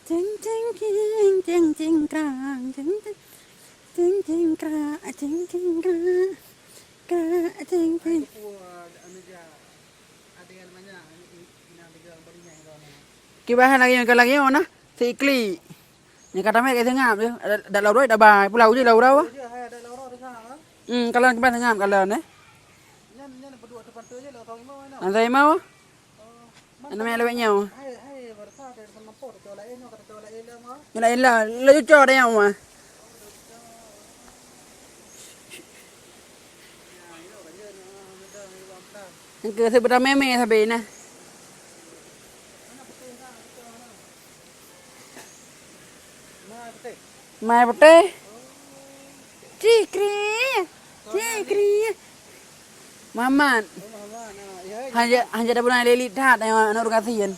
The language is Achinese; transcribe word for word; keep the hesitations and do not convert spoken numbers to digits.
Ceng ceng king, ceng ceng krang, ceng ceng, ceng ceng kra, ceng ceng kra, kra ceng ceng. Kiban lagèe nyoe, ka lagèe nyoe nah, si iklik. Nyan ka tamè ka seungab je. Dak lau droe dak ba, pulau je lau droe. Hmm, kalon kiban seungab kalon eh. Nyan, nyan beudua teupantoe je lau tong imau. Lam tong imau. Namanya lewat nyoe. Nyoe laén lah, laju cok dah nyoe. Engke seubeuta meme sabe nah. Mai putéh. Cikri. Cikri. Muhammad. Hanya, hanya ada pun lili that yang anak urang kasihan.